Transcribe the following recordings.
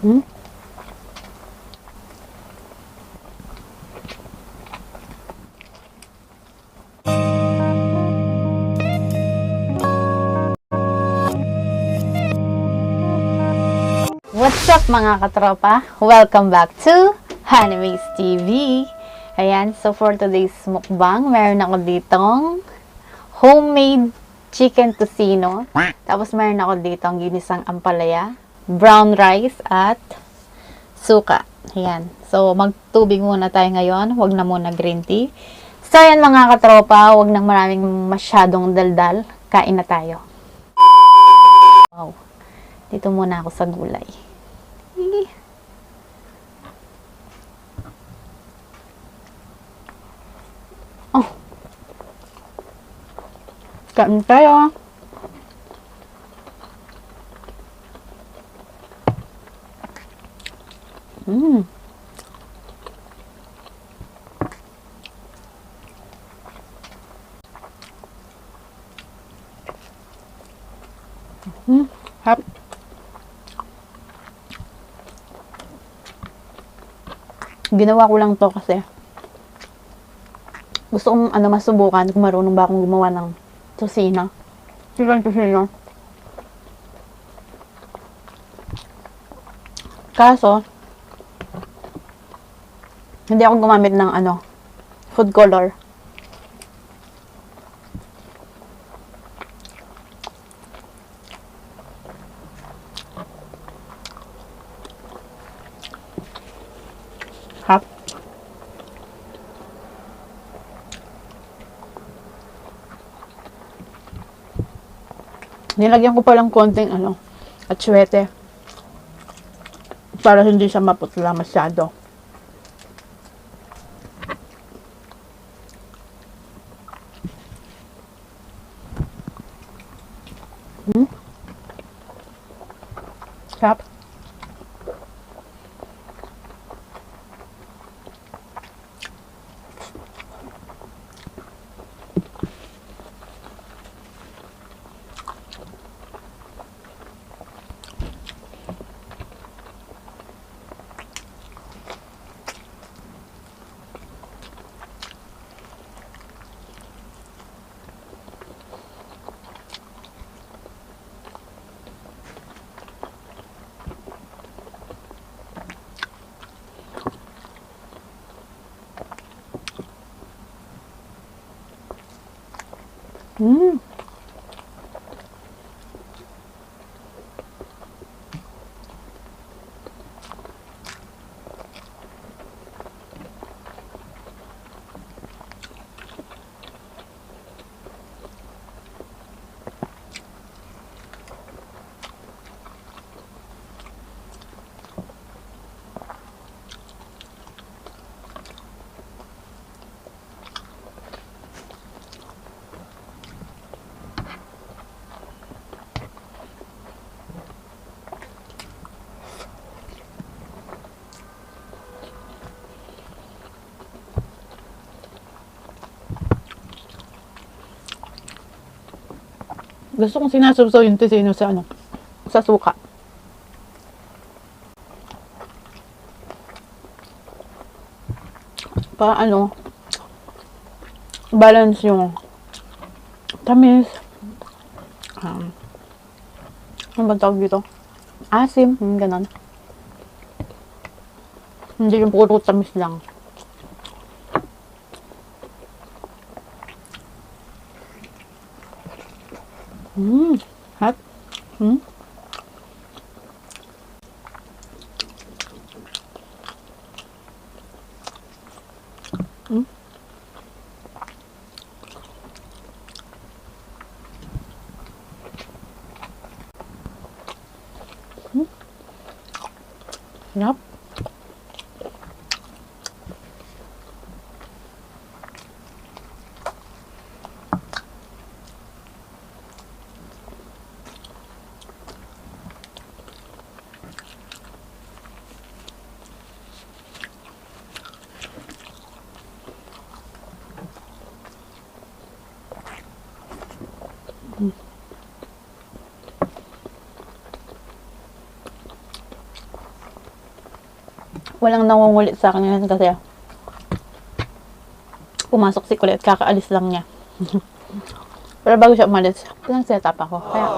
Hmm? What's up mga katropa? Welcome back to Hanimaze TV. Ayan, so for today's mukbang, meron ako ditong homemade chicken tocino. Tapos meron ako ditong ginisang ampalaya, brown rice, at suka. Ayan, so magtubig muna tayo ngayon. Huwag na muna green tea. So ayan mga katropa, huwag nang maraming masyadong daldal. Kain na tayo. Wow, dito muna ako sa gulay. Oh, kain tayo. Mm. Hap. Ginawa ko lang to kasi gusto kong masubukan kung marunong ba akong gumawa ng tocino. Chicken tocino. Kaso, hindi ako gumamit ng food color. Hap. Nilagyan ko palang konting atsuete para hindi siya maputla masyado. Sarap. Mm. Gusto kong sinasawsaw yung tocino sa suka. Para balance yung tamis. Ano ba tawag dito? Asim, ganon. Hindi yung puro tamis lang. Hot. Sarap. Walang nangungulit sa akin ngayon kasi pumasok si Kulit, kakaalis lang niya. Pero bago siya umalis, set up ako. Kaya,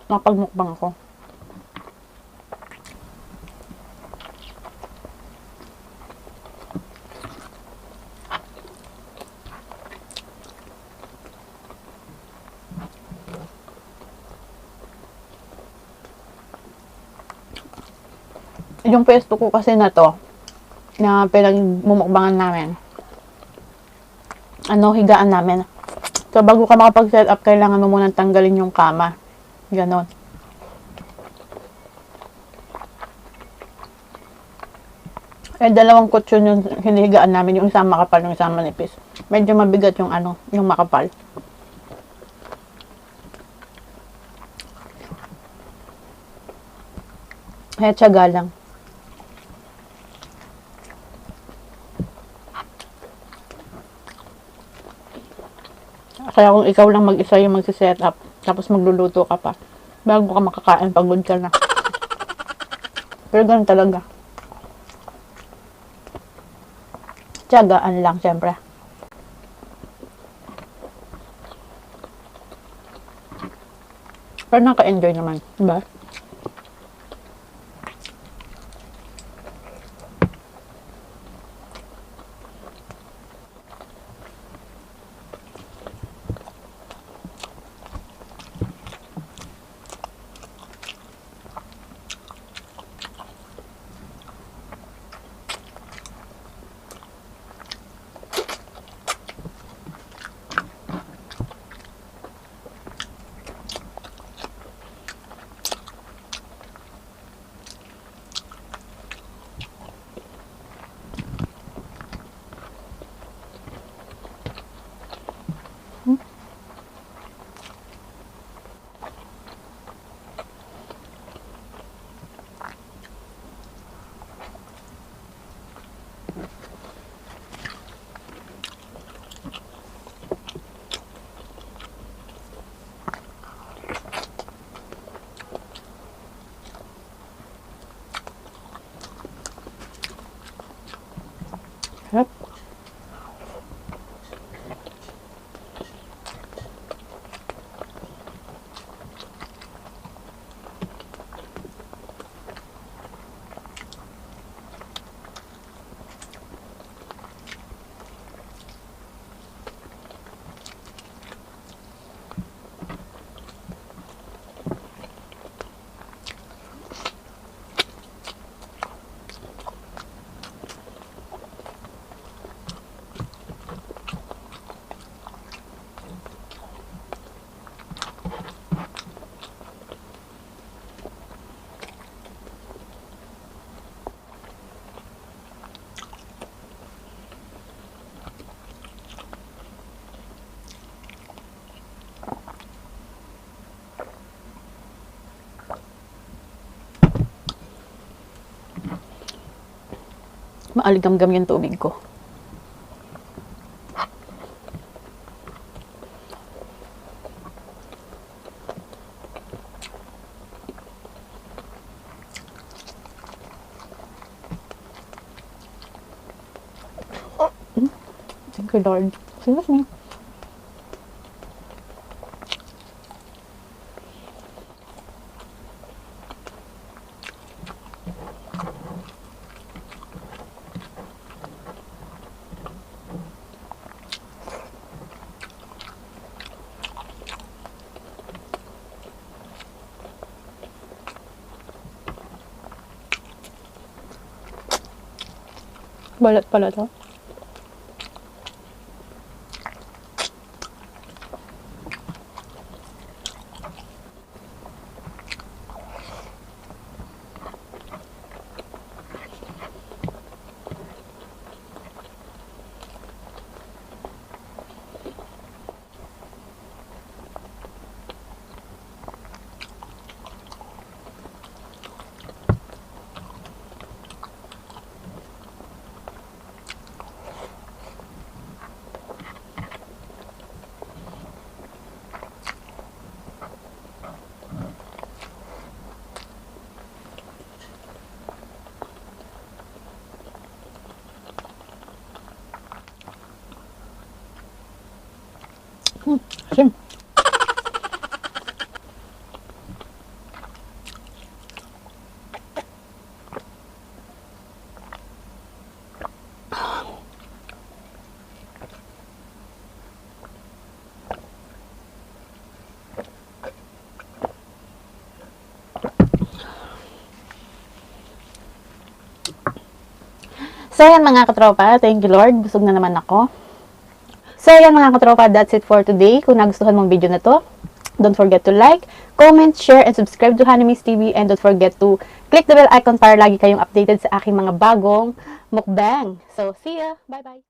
napagmukbang ako. Yung pwesto ko kasi na to, na pinagmumukbangan namin, higaan namin. So, bago ka makapag-set up, kailangan mo munang tanggalin yung kama. Ganon. Dalawang kutsyon yung hinihigaan namin, yung isang makapal, yung isang manipis. Medyo mabigat yung yung makapal. Kaya tiyaga lang. Kaya kung ikaw lang mag-isa yung magsiset up, tapos magluluto ka pa, bago ka makakain, pagod ka na. Pero ganun talaga. Tiyagaan lang, syempre. Pero naka-enjoy naman, diba? Sarap. Maaligamgam yung tubig ko. Thank you, Lord. Excuse me. Balat pala to. So, ayan mga katropa. Thank you Lord. Busog na naman ako. So, ayan mga katropa. That's it for today. Kung nagustuhan mong video na to, don't forget to like, comment, share, and subscribe to Hanimis TV. And don't forget to click the bell icon para lagi kayong updated sa aking mga bagong mukbang. So, see ya! Bye-bye!